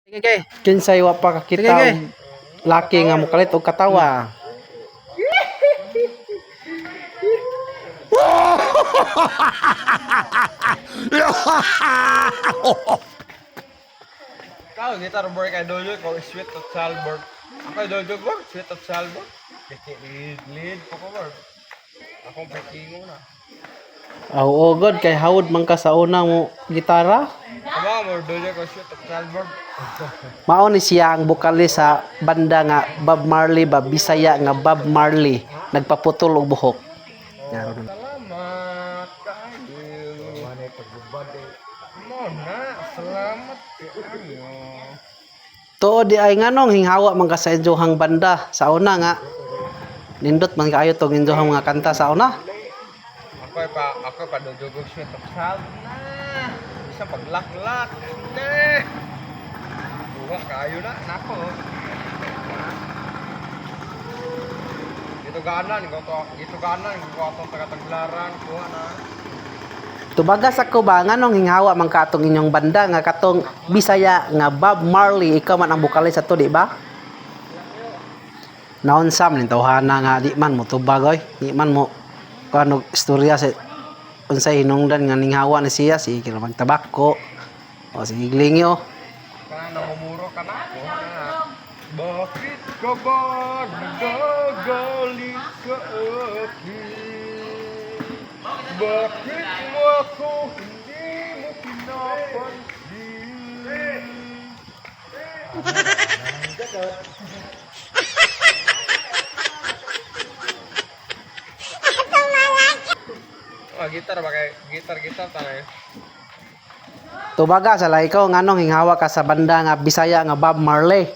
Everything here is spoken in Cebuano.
Sige, kay. Kinsay wa pa kakita Sige, sige. og laki nga mokalit og katawa. Kau gitar boy kay dojo ko sweet of salbor. Ako dojo ko sweet of salbor. Kiki lead lead ko ko boy. Akong pekingo na. Aw, oh, god kay hawod man ka sa una mo gitara. Aba mo dojo ko sweet of salbor. Mao ni siya ang bokalis sa banda nga Bob Marley ba, Bisaya nga Bob Marley, nagpaputol og buhok. Salamat kayo. Mo na, salamat kayo. Tuod di ay nganong hinghawa man ka sa inyohang banda sa una nga nindot man kaayo tong inyohang mga kanta sa una. Ako pa dojo ko sweet of salbor na. Bisa paglaklak na. Buha kayo na nako. Dito ganan ko to, dito ganan ko atong taga-taglaran kuha na. Tubagas ako ba nganong hinghawa man ka atong inyong banda nga katong Bisaya nga Bob Marley, ikaw man ang bokalis ato, di ba? Naon sam ning tawhana nga di man mo tubag oy, di man mo kuan og istorya sa unsay hinungdan nga ninghawa ni siya, sige ra magtabako. O sige lingyo. Kana namumuro ka na kuha na. Bakit ka ba nagagalit sa akin? Bakit mo ako hindi mo pinapansin? Oh, gitar ba kay gitar gitar tanay. Tubaga sa lahi ko nganong hinghawa ka sa banda nga Bisaya nga Bob Marley.